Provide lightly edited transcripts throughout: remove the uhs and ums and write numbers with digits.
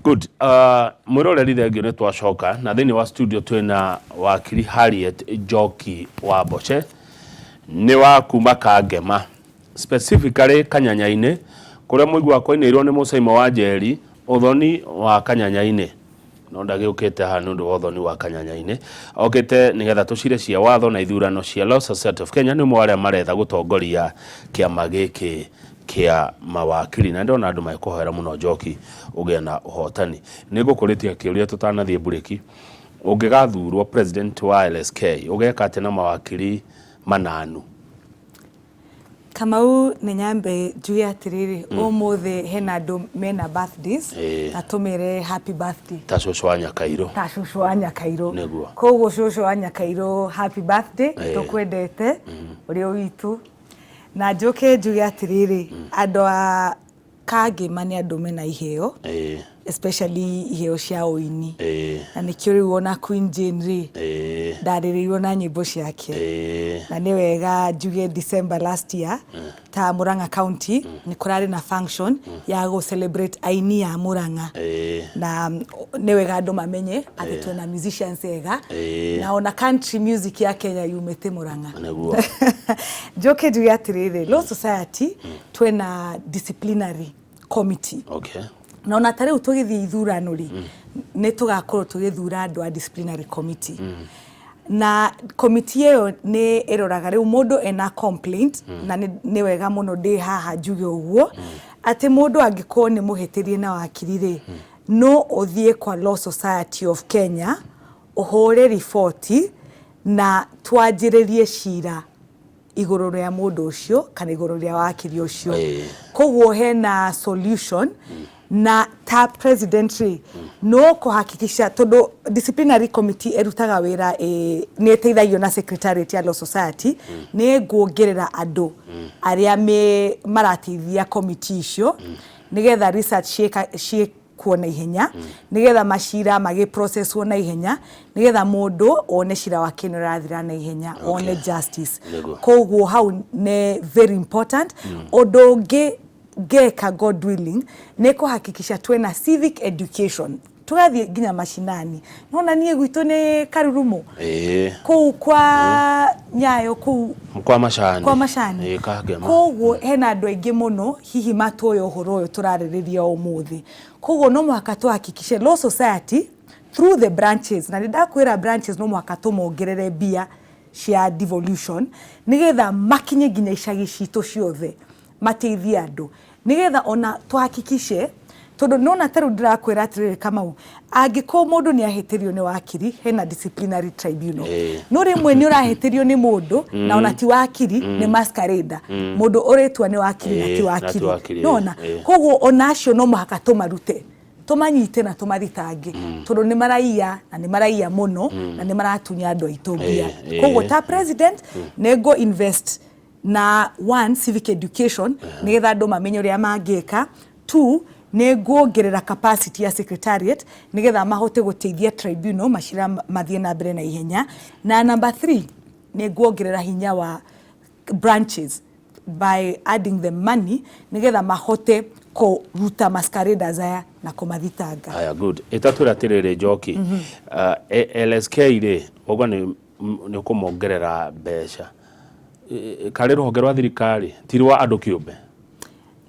Good. Mwĩroreri, thengio nĩ twacoka na thĩinĩ wa studio twĩna wakiri Harriet Njoki wa Mboce, nĩ wa kuma Kangema, specifically Kanyanya-inĩ, kũrĩa mũiguaga kwainĩirwo nĩ Mũcaimo wa Njeri, ũthoni wa Kanyanya-inĩ. No ndagĩũkĩte haha nĩ ũndũ wa ũthoni wa Kanyanya-inĩ, okĩte nĩgetha tũcire cia watho na ithurano cia Law Society of Kenya. Nĩ ũmwe wa arĩa maretha gũtongoria kĩama gĩkĩ kĩa mawakiri, na ndĩrona andũ magĩkũhoera mũno, Njoki, ũgĩe na ũhotani. Nĩ ngũkũrĩtia kĩũria tũtanathiĩ mburĩki. Ũngĩgathurwo president wa LSK, ũgeka atĩa na mawakiri mananu? Kamau, nĩ nyambe njuge atĩrĩrĩ, ũmũthĩ hena andũ mena birthdays na tũmere happy birthday. Ta cũcũ wa Nyakairũ. Ta cũcũ wa Nyakairũ. Nĩguo. Koguo cũcũ wa Nyakairũ, happy birthday, tũkwendete ũrĩ o witũ. Na njoke njuge atĩrĩrĩ, andũ a Kangema nĩ andũ mena iheo, especially iheo cia ũini. Na nĩkĩo rĩu ona Queen Jane rĩ, ndarĩrĩirwo na nyĩmbo ciake. Na nĩ wega njuge December last year, ta Murang'a County, nĩ kũrarĩ na function ya gũ celebrate aini a Murang'a. Na nĩ wega andũ mamenye atĩ twĩna musicians ega, na ona country music ya Kenya yumĩte Murang'a. Nĩguo. Njoke njuge atĩrĩrĩ, Law Society twĩna disciplinary committee. Na ona ta rĩu tũgĩthiĩ ithurano rĩ, nĩ tũgakorwo tũgĩthura andũ a disciplinary committee. Na committee ĩyo nĩ ĩroraga rĩu mũndũ ena complaint, na nĩ wega mũno ndĩ haha njuge ũguo, atĩ mũndũ angĩkorwo nĩ mũhĩtĩrie na wakiri rĩ, no ũthiĩ kwa Law Society of Kenya ũhũre riboti na twanjĩrĩrie cira igũrũ rĩa mũndũ ũcio kana igũrũ rĩa wakiri ũcio. Koguo hena solution, na ta president rĩ, no kũhakikisha tondũ disciplinary committee ĩrutaga wĩra nĩ ĩteithagio na secretariat ya Law Society, nĩ nguongerera andũ arĩa me marateithia committee icio nĩgetha research ciĩkwo na ihenya, nĩgetha macira magĩ processwo na ihenya, nĩgetha mũndũ one cira wake nĩ ũrathira na ihenya, one justice. Koguo hau nĩ very important. Ũndũ ũngĩ ngeka, God willing, nĩ kũhakikisha twĩna civic education, tũgathiĩ nginya macinani. Nona niĩ gwitũ nĩ Karurumo, kũu kwa Nyayo kũu. Kwa Macani. Kwa Macani. Ĩĩ, Kangema. Koguo hena andũ aingĩ mũno hihi matoĩ ũhoro ũyũ tũrarĩrĩria ũmũthĩ. Koguo no mũhaka tũhakikishe Law Society through the branches, na nĩ ndakwĩra branches no mũhaka tũmongerere mbia cia devolution nĩgetha makinye nginya icagi citũ ciothe, mateithie andũ, nĩgetha ona tũhakikishe, tondũ nona ta rĩu ndĩrakwĩra atĩrĩrĩ Kamau, angĩkorwo mũndũ nĩ ahĩtĩrio nĩ wakiri, hena disciplinary tribunal. No rĩmwe nĩ ũrahĩtĩrio nĩ mũndũ na ona ti wakiri, nĩ masquerader, mũndũ ũrĩtua nĩ wakiri na ti na ti wakiri. Wakiri, Nona koguo ona acio no mũhaka tũmarute, tũmanyite na tũmathitange, tondũ nĩ maraiya na nĩ maraiya mũno na nĩ maratunya andũ aitũ mbia. Koguo ta president nĩ ngũ invest na one, civic education, nĩgetha andũ mamenye ũrĩa mangĩka; two, nĩ nguongerera capacity ya secretariat nĩgetha mahote gũteithia tribunal macira mathiĩ na mbere na ihenya; na number three, nĩ nguongerera hinya wa branches by adding the money nĩgetha mahote kũruta masqueraders aya na kũmathitanga. Aya, good. Ĩtatwĩra atĩrĩrĩ, Njoki, LSK rĩ, ũguo nĩ ũkũmongerera mbeca. Karĩ rũhonge rwa thirikari, ti rwa andũ kĩũmbe?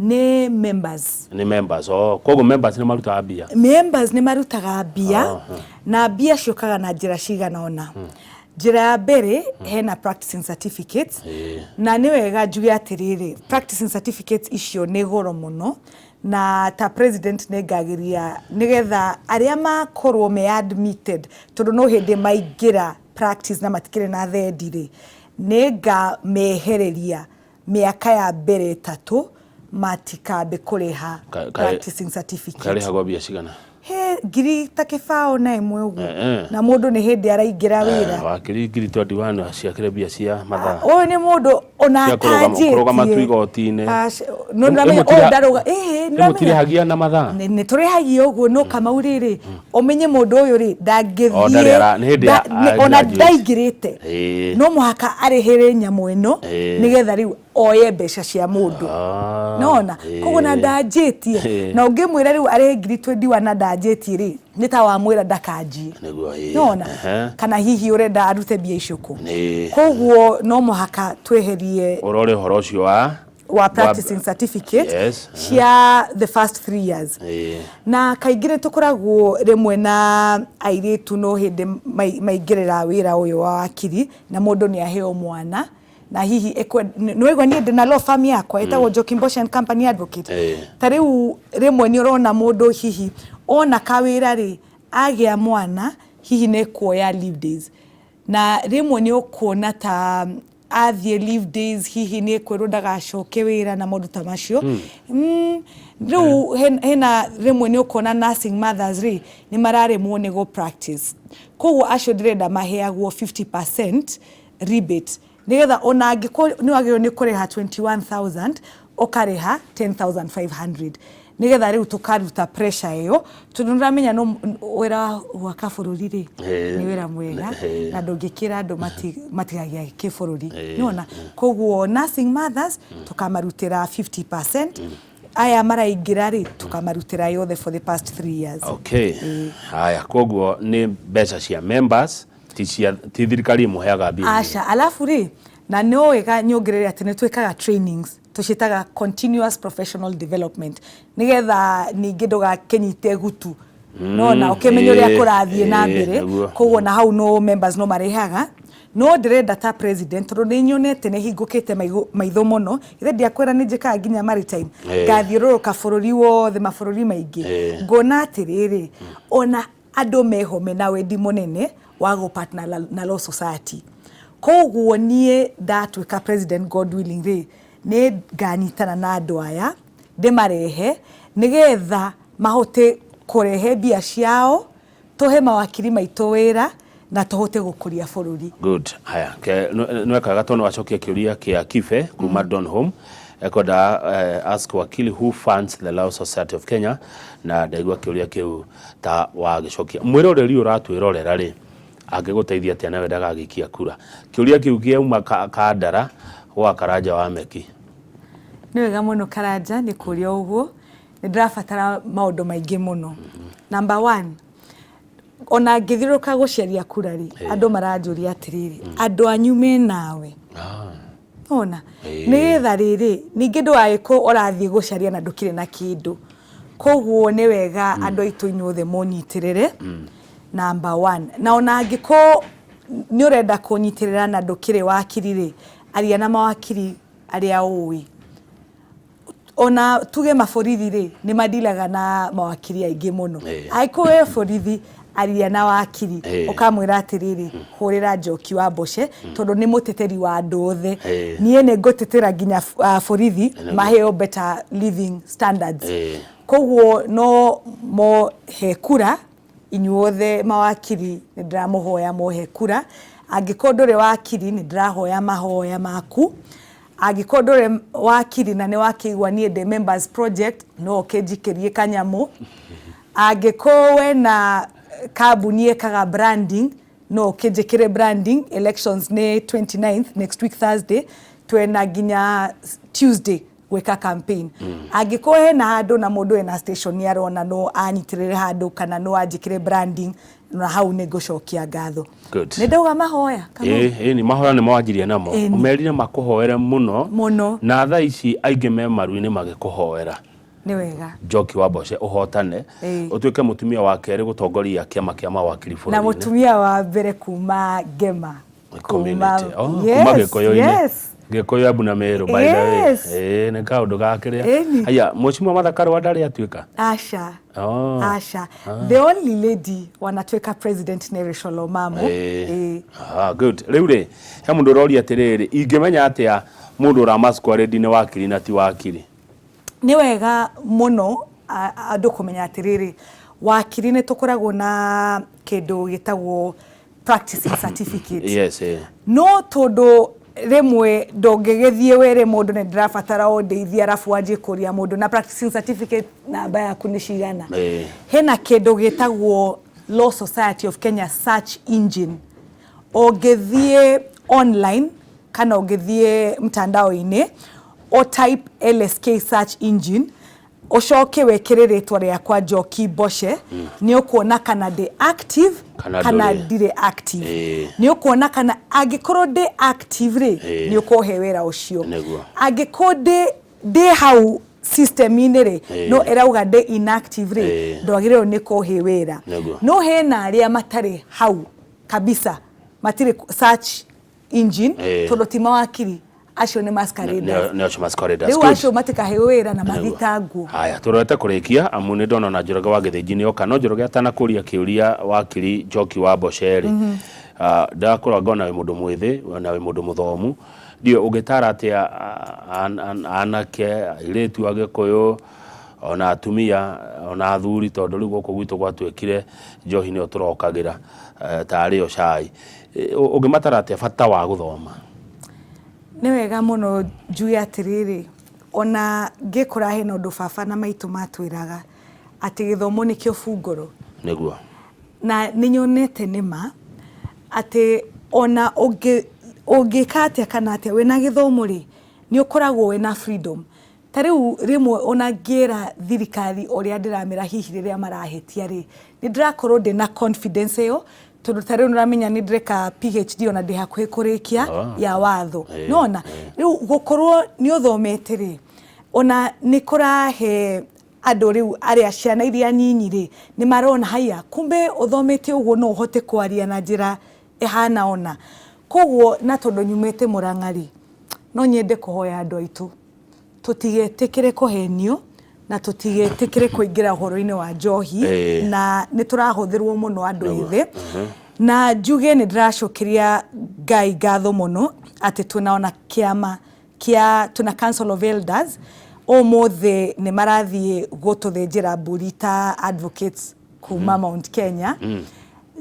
Nĩ members. Nĩ members. Oh, koguo members nĩ marutaga mbia. Members nĩ marutaga mbia, na mbia ciũkaga na njĩra cigana ũna. Njĩra ya mbere, hena practicing certificates, na nĩ wega njuge atĩrĩrĩ, practicing certificates icio nĩ goro mũno, na ta president nĩ ngagiria nĩgetha arĩa makorwo me admitted, tondũ no hĩndĩ maingĩra practice na matikĩrĩ na thendi rĩ, nĩ ngamehereria mĩaka ya mbere 3 matikambe kũrĩha practicing certificate. Karĩhagwo mbia cigana? He ngiri ta 21 ũguo. Na mũndũ nĩ hĩndĩ araingĩra wĩra. Wakiri ngiri 21 ciakĩrĩ mbia cia mathaa? Ũyũ nĩ mũndũ ona Cia kũrũgama tu atanjĩtie igoti-inĩ. No ndĩramenya ũyũ ndarũga ĩĩ nĩndĩramenya. Mũtirĩhagia na mathaa? Nĩ tũrĩhagia ũguo, no Kamau rĩrĩ, ũmenye mũndũ ũyũ rĩ, O, ndarĩ ara- nĩ hĩndĩ ndangĩthiĩ ona graduate. ndaingĩrĩte, no mũhaka arĩhĩre nyamũ ĩno nĩgetha rĩu oye mbeca cia mũndũ. Nona koguo na ndanjĩtie, na ũngĩmwĩra rĩu arĩhe ngiri 21 na ndanjĩtie rĩ, nĩ ta wamwĩra ndakanjie. Nĩguo, ĩĩ. Nona kana hihi ũrenda arute mbia icio kũ? Koguo no mũhaka tweherie Ũrore ũhoro ũcio wa wa practicing certificate cia the first 3 years. Na kaingĩ nĩ tũkoragwo rĩmwe na airĩtu no hĩndĩ maingĩrĩra wĩra ũyũ wa wakiri, na mũndũ nĩ aheo mwana, na hihi nĩ waigua niĩ ndĩna law firm yakwa ĩtagwo Njoki Mboche and Company Advocate. Ta rĩu rĩmwe nĩ ũrona mũndũ hihi ona kawĩra rĩ, agĩa mwana, hihi nĩ kuoya leave days, na rĩmwe nĩ ũkuona ta athiĩ leave days hihi nĩ ekwĩrwo ndagacoke wĩra na maũndũ ta macio. Rĩu hena rĩmwe nĩ ũkuona nursing mothers rĩ, nĩ mararemwo nĩ gũ practice, koguo acio ndĩrenda maheagwo 50% rebate, nĩgetha ona angĩkorwo nĩ wagĩrĩirwo nĩ kũrĩha 21,000, ũkarĩha 10,500, nĩgetha rĩu tũkaruta pressure ĩyo, tondũ nĩũramenya no wĩra wa gwaka bũrũri rĩ, nĩ wĩra mwega na ndũngĩkĩra andũ matigagia kĩbũrũri. Nĩwona, koguo nursing mothers tũkamarutĩra 50%, aya maraingĩra rĩ, tũkamarutĩra yothe for the past 3 years. Okay, haya, koguo nĩ mbeca cia members, ti cia ti thirikari ĩmũheaga mbia icio. Aca. Alafu rĩ, na no wega nyongerere atĩ nĩ twĩkaga trainings, tũciĩtaga continuous professional development, nĩgetha ningĩ ndũgakĩnyite gutu nona ũkĩmenye ũrĩa kũrathiĩ na mbere. Koguo na hau no members no marĩhaga, no ndĩrenda ta president, tondũ nĩ nyonete nĩ hingũkĩte maitho mũno, ithe ndiakwĩra nĩ njĩkaga nginya maritime, ngathiũrũrũka bũrũri wothe, mabũrũri maingĩ, ngona atĩrĩrĩ, ona andũ meho mena wendi mũnene wa gũ partner na Law Society. Koguo niĩ ndatuĩka president, God willing rĩ, nĩ nganyitana na andũ aya, ndĩmarehe nĩgetha mahote kũrehe mbia ciao, tũhe mawakiri maitũ wĩra na tũhote gũkũria bũrũri. Good. Haya, ke nwekaga tondũ wacokia kĩũria kĩa Kibe kuma Donholm, ekwenda ask wakili who funds the Law Society of Kenya, na ndaigua kĩũria kĩu ta wagĩcokia. Mwĩroreri ũratwĩrorera rĩ, angĩgũteithia atĩa nawe ndagagĩikia kura? Kĩũria kĩu kĩauma Kandara gwa Karanja wa Meki. Nĩ wega mũno Karanja nĩ kũria ũguo. Nĩ ndĩrabatara maũndũ maingĩ mũno. Number one, ona ngĩthiũrũrũka gũcaria kura rĩ, andũ maranjũria atĩrĩrĩ, andũ anyu me nawe? Ona nĩgetha rĩrĩ, ningĩ ndũgagĩkorwo ũrathiĩ gũcaria na ndũkĩrĩ na kĩndũ. Koguo nĩ wega andũ aitũ inyuothe mũnyitĩrĩre, number one. Na ona angĩkorwo nĩ ũrenda kũnyitĩrĩra na ndũkĩrĩ wakiri rĩ, aria na mawakiri arĩa ũĩ. Ona tuge maborithi rĩ, nĩ mandilaga na mawakiri aingĩ mũno. Angĩkorwo wĩ borithi, aria na wakiri, ũkamwĩra atĩrĩrĩ, hũrĩra Njoki wa Mboce, tondũ nĩ mũteteri wa andũ othe. Niĩ nĩ ngũtetera nginya borithi maheo better living standards. Koguo no mohe kura inyuothe mawakiri, nĩ ndĩramũhoya mohe kura. Angĩkorwo ndũrĩ wakiri, nĩ ndĩrahoya mahoya maku. Angĩkorwo ndũrĩ wakiri na nĩ wakĩigua niĩ ndĩ members project, no ũkĩnjikĩrie kanyamũ. Angĩkorwo wena kambuni ĩkaga branding, no ũkĩnjĩkĩre branding. Elections nĩ 29th, next week Thursday, twena nginya Tuesday gwĩka campaign. Angĩkorwo hena handũ na mũndũ ena station arona no anyitĩrĩre handũ kana no anjĩkĩre branding, na hau nĩ ngũcokia ngatho. Good. Nĩ ndauga mahoya, Kamau? Ĩĩ nĩ mahoya, nĩ mawanjirie namo. Ĩni. Ũmerire makũhoere mũno. Mũno. Na thaa ici aingĩ me maru-inĩ magĩkũhoera. Nĩ wega. Njoki wa Mboce ũhotane, ũtuĩke mũtumia wa kerĩ gũtongoria kĩama kĩa mawakiri Na bũrũri-inĩ. Mũtumia wa mbere kuma Ngema. Community. Oh, kuma Gĩkũyũ-inĩ. Gĩkũyũ, Embu na Meru, by the way. Ĩĩ, nĩ kaũndũ ga kĩrĩa. Haya, Mheshimiwa Martha Karua ndarĩ atuĩka? Aca. Oh. Aca. The only lady wanatuĩka president nĩ Rachel Omamo. Ĩĩ. Ah, good. Rĩu rĩ, he mũndũ ũroria atĩrĩrĩ, ingĩmenya atĩa mũndũ ũra masquerade nĩ wakiri na ti wakiri? Nĩ wega mũno andũ kũmenya atĩrĩrĩ, wakiri nĩ tũkoragwo na kĩndũ gĩtagwo practicing certificate. No tondũ Rĩmwe ndũngĩgĩthiĩ wĩre mũndũ nĩ ndĩrabatara ũndeithie, arabu wanjie kũria mũndũ na practicing certificate namba yaku nĩ cigana. Hena kĩndũ gĩtagwo Law Society of Kenya search engine. Ũngĩthiĩ online kana ũngĩthiĩ mtandao-inĩ, ũ type LSK search engine, ũcoke wĩkĩre rĩtwa rĩakwa Njoki Mboce, nĩ ũkuona kana ndĩ active kana kana ndũrĩ. Ndirĩ active. Nĩ ũkuona kana angĩkorwo ndĩ active rĩ, nĩ ũkũhe wĩra ũcio. Angĩkorwo ndĩ hau system-inĩ rĩ, no ĩrauga ndĩ inactive rĩ, ndwagĩrĩirwo nĩ kũhe wĩra. No hena arĩa matarĩ hau kabisa, matirĩ search engine, tondũ ti mawakiri, acio nĩ masqueraders. Nĩ acio masqueraders. Rĩu Good. Acio matikaheo wĩra na mathitangwo. Haya, tũrorete kũrĩkia amu nĩ ndona ona Njoroge wa Gĩthĩnji nĩ oka. No Njoroge atanakũria kĩũria, wakiri Njoki wa Mboce rĩ, ndakũra ngona wĩ mũndũ mwĩthĩ na wĩ mũndũ mũthomu, ndiũ ũngĩtara atĩa anake, airĩtu a Gĩkũyũ, ona atumia, ona athuri, tondũ rĩu gũkũ gwitũ gwatuĩkire njohi nĩyo tũrokagĩra tarĩ yo cai? Ũngĩmatara atĩa bata wa gũthoma? Nĩ wega mũno njuge atĩrĩrĩ, ona ngĩkũra hena ũndũ baba na maitũ matwĩraga atĩ gĩthomo nĩkĩo bungũro. Na nĩ nyonete nĩma atĩ ona ũngĩka atĩa kana atĩa, wĩna gĩthomo rĩ, nĩ ũkoragwo wĩna freedom. Ta rĩu rĩmwe ona ngĩra thirikari ũrĩa ndĩramĩra hihi rĩrĩa marahĩtia rĩ, nĩ ndĩrakorwo ndĩna confidence ĩyo, tondũ ta rĩu nĩũramenya nĩ ndĩreka PhD, ona ndĩ hakuhĩ kũrĩkia ya watho. Nona rĩu gũkorwo nĩ ũthomete rĩ, ona nĩ kũrahe andũ rĩu arĩa ciana iria nyinyi rĩ, nĩ marona haya, kumbe ũthomete ũguo no ũhote kwaria na njĩra ĩhana ona koguo. Na tondũ nyumĩte Mũrang'a rĩ, no nyende kũhoya andũ aitũ tũtigetĩkĩre kũhenio na tũtigetĩkĩre kũingĩra ũhoro-inĩ wa njohi, na nĩ tũrahũthĩrwo mũno andũ ethĩ. Na njuge nĩ ndĩracokeria Ngai ngatho mũno atĩ twĩna ona kĩama kĩa, twĩna Council of Elders, ũmũthĩ nĩ marathiĩ gũtũthĩnjĩra mbũri ta advocates kuma Mount Kenya.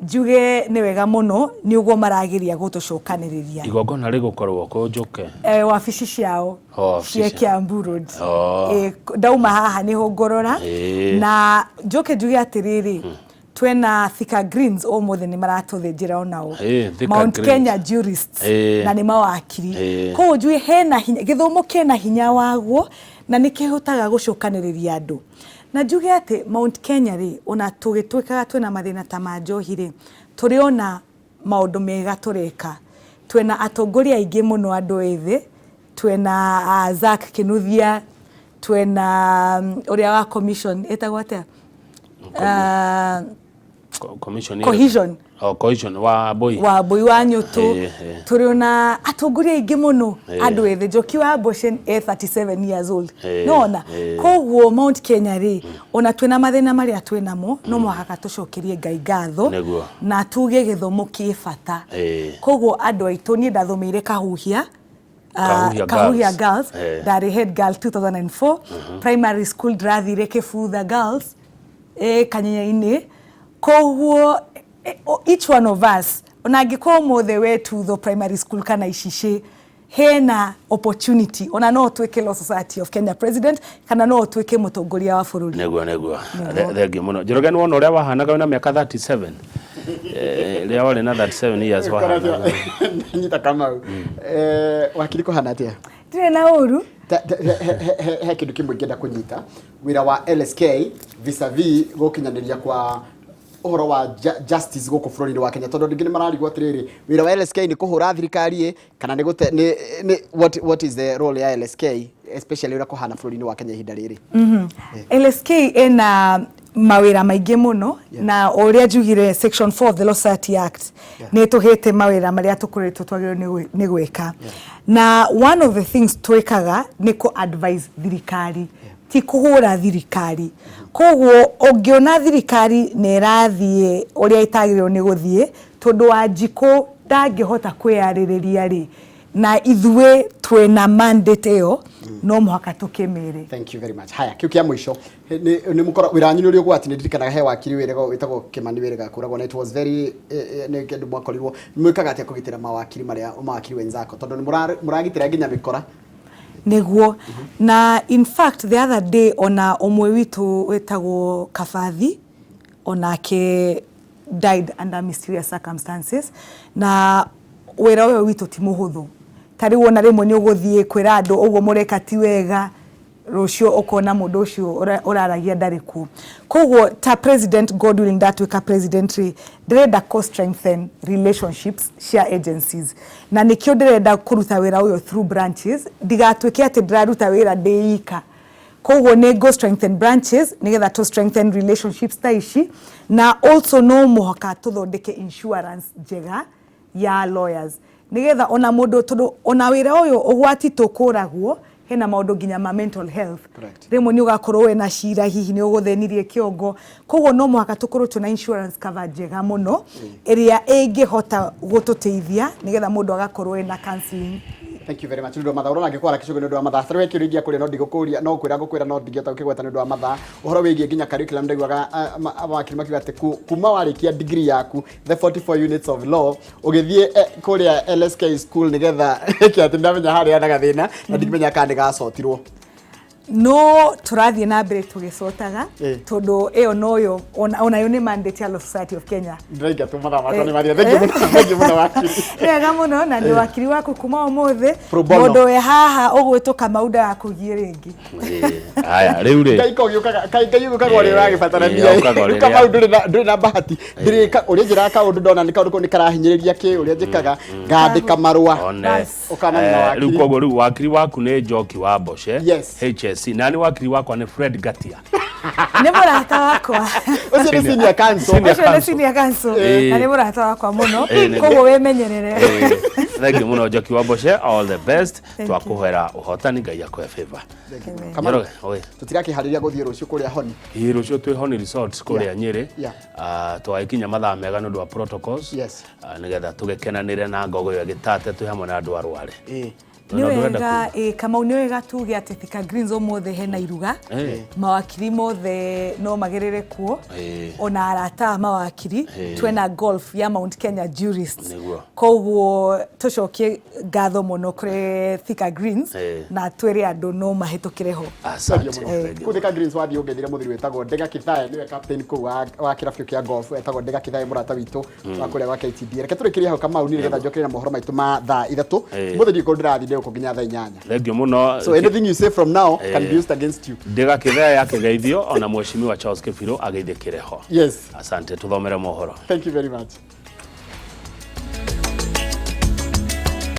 Njuge nĩ wega mũno nĩ ũguo marageria gũtũcokanĩrĩria. Igongona rĩgũkorwo kũ, Njũke? Wabici ciao Oh, wabici cia Kiambu Road. Ndauma haha nĩho ngũrora. Na njoke njuge atĩrĩrĩ, twena Thika Greens, ũmũthĩ nĩ maratũthĩnjĩra onao. Thika Mount Greens. Kenya jurists na nĩ mawakiri. Koguo njuge hena hinya, gĩthomo kĩna hinya waguo na nĩ kĩhotaga gũcokanĩrĩria andũ. Na njuge atĩ Mount Kenya rĩ, ona tũgĩtuĩkaga twĩna mathĩna ta ma njohi rĩ, tũrĩ ona maũndũ mega tũreka. Twĩna atongoria aingĩ mũno andũ ethĩ, twĩna Zack Kinuthia, twĩna ũrĩa wa commission ĩtagwo atĩa? Commission? Cohesion. Oh, cohesion wa Mbui. Wa Mbui wa Nyũtũ. Tũrĩ ona atongoria aingĩ mũno andũ ethĩ. Njoki wa Mboce e 37 years old. Nona koguo Mount Kenya rĩ, ona twĩna mathĩna marĩa twĩnamo, no mũhaka tũcokerie Ngai ngatho na tuge gĩthomo kĩ bata. Koguo andũ aitũ, niĩ ndathomeire Kahuhia, Kahuhia Kahuhia Girls. Girls. Ndarĩ head girl 2004. Primary school ndĩrathire Kĩbutha Girls, Kanyenya-inĩ. Koguo each one of us, ona angĩkorwo ũmũthĩ we Tutho Primary School kana Icicĩ, hena opportunity, ona no ũtuĩke Law Society of Kenya president kana no ũtuĩke mũtongoria wa bũrũri. Nĩguo. Thengiũ mũno, Njoroge. Nĩ wona ũrĩa wahanaga wĩna mĩaka 37? Rĩrĩa warĩ na 37 years wahanaga? Nyita Kamau. Wakiri, kũhana atĩa? Ndirĩ na ũru. He kĩndũ kĩmwe ingĩenda kũnyita, wĩra wa LSK vis-a-vis gũkinyanĩria kwa ũhoro wa justice gũkũ bũrũri-inĩ wa Kenya, tondũ andũ aingĩ nĩ mararigwo atĩrĩrĩ, wĩra wa LSK nĩ kũhũra thirikari ĩ kana nĩ gũte nĩ what is the role ya LSK, especially ũrĩa kũhana bũrũri-inĩ wa Kenya ihinda rĩrĩ? LSK ĩna mawĩra maingĩ mũno, na o ũrĩa njugire, section 4 of the Law Society Act nĩ ĩtũhĩte mawĩra marĩa tũkoretwo twagĩrĩirwo nĩ gwĩka. Na one of the things twĩkaga nĩ kũ advise thirikari, ti kũhũra thirikari. Koguo ũngĩona thirikari nĩ ĩrathiĩ ũrĩa ĩtagĩrĩirwo nĩ gũthiĩ, tondũ Wanjikũ ndangĩhota kwĩyarĩrĩria rĩ, Na ithuĩ twĩna mandate ĩyo, no mũhaka tũkĩmĩre. Thank you very much. Haya, kiu kia mũico nĩ mũkora wĩra wanyu nĩ ũrĩ ũgwati. Nĩ ndirikanaga he wakiri wĩrĩga wĩtagwo Kĩmani wĩrĩga kũragwo, na it was very nĩ kĩndũ mwakorirwo mwĩkaga atĩa kũgitĩra mawakiri marĩa mawakiri wenzako, tondũ nĩ mũragitĩra nginya mĩkora? Nĩguo, na in fact the other day ona ũmwe witũ wĩtagwo Kabathi onake died under mysterious circumstances. Na wĩra ũyũ witũ ti mũhũthũ. Ta rĩu ona rĩmwe nĩ ũgũthiĩ kwĩra andũ ũguo mũreka ti wega, rũciũ ũkona mũndũ ũcio ũraragia ndarĩ kuo. Koguo ta president, God willing, ndatuĩka president rĩ, ndĩrenda kũ strengthen relationships cia agencies, na nĩkĩo ndĩrenda kũruta wĩra ũyũ through branches, ndigatuĩke atĩ ndĩraruta wĩra ndĩ ika. Koguo nĩ go strengthen branches nĩgetha tũ strengthen relationships ta ici. Na also no mũhaka tũthondeke insurance njega ya lawyers, nĩgetha ona mũndũ, tondũ ona wĩra ũyũ ũgwati tũkũragwo, hena maũndũ nginya ma mental health. Rĩmwe nĩ ũgakorwo wĩna cira, hihi nĩ ũgũthĩnirie kĩongo, koguo no mũhaka tũkorwo twĩna insurance cover njega mũno ĩrĩa ĩngĩhota gũtũteithia nĩgetha mũndũ agakorwo ena counseling. Thank you very much. Nĩ ũndũ wa mathaa, ũrona ngĩkwara kĩcũgĩ nĩ ũndũ wa mathaa. Tarĩu he kĩũria ingĩakũria no ndigũkũria, no kwĩra ngũkwĩra no ndingĩhota gũkĩgweta nĩ ũndũ wa mathaa. Ũhoro wĩgiĩ nginya curriculum, ndaiguaga mawakiri makiuga atĩ kuma warĩkia degree yaku, the 44 units of law, ũgĩthiĩ kũrĩa LSK school nĩgetha ĩke atĩ ndamenya harĩa na gathĩna na ndingĩmenya kana nĩ gacotirwo. No tũrathiĩ na mbere tũgĩcotaga, tondũ ĩyo noyo onayo nĩ mandate ya Law Society of Kenya. Ndĩraingatwo, mathaa makwa nĩ mathira. Thank you mũno, thank you mũno, wakiri. Wega mũno, na ndĩ wakiri waku kuma ũmũthĩ. Pro bono. Mũndũ wĩ haha ũgwĩtwo Kamau ndagakũgie rĩngĩ. Haya, rĩu rĩ. Ngai ko gĩũkaga Ngai Ngai gũkaga ũrĩa ũragĩbatarania. Ũkaga Rĩu Kamau ndũrĩ na bahati. Ndĩrĩka ũrĩa njĩraga kaũndũ, ndona nĩ kaũndũ kau nĩ karahinyĩrĩria kĩ ũrĩa njĩkaga, ngandĩka marũa. One. Bas. Ũkanana na Rĩu wakiri. koguo rĩu wakiri waku nĩ Njoki wa Mboce Yes. HSC, na nĩ wakiri wakwa nĩ Fred Ngatia. Nĩ mũrata wakwa. Ũcio nĩ senior counsel. Senior Ũcio nĩ counsel. senior counsel na nĩ mũrata wakwa mũno, koguo wĩmenyerere. Thank you mũno, Njoki wa Mboce, all the best. Thank you. Twakũhoera ũhotani, Ngai akũhe favor. Kamau, Njoroge, oi. Tũtirakĩharĩria gũthiĩ rũciũ kũrĩa Honi. Ĩĩ, rũciũ twĩ Honi Resorts kũrĩa Nyĩrĩ. Twagĩkinya mathaa mega nĩ ũndũ wa protocols. Nĩgetha tũgĩkenanĩre na ngogo ĩyo gĩtate twĩ hamwe na andũ a Rware. Nĩ wega ĩ, Kamau, nĩ wega tuge atĩ Thika Greens ũmũthĩ hena iruga. Mawakiri mothe no magerere kuo, ona arata a mawakiri. Twena golf ya Mount Kenya Jurists. Koguo tũcokie ngatho mũno kũrĩ Thika Greens na twĩre andũ no mahĩtũkĩre ho. Asante. Thank you mũno. Thank you. Kũu Thika Greens wathiĩ ũngeithire mũthuri wĩtagwo Ndega Kithae, nĩwe captain kũu wa kĩrabu kĩu kĩa golf, etagwo Ndega Kithae, mũrata witũ wa kũrĩa gwa KTDA. Reke tũrĩkĩrie hau, Kamau, niĩ nĩgetha njokere na mohoro maitũ ma thaa 3. Mũthĩ ndiũĩ kũrĩa ndĩrathiĩ, ndĩgũkũ nginya thaa 8. Thank you mũno. So anything you say from now can be used against you. Ndĩga Kĩthea yakĩgeithio, ona Mheshimiwa Charles Kĩbirũ ageithĩkĩre ho. Asante, tũthomere mohoro. Thank you very much.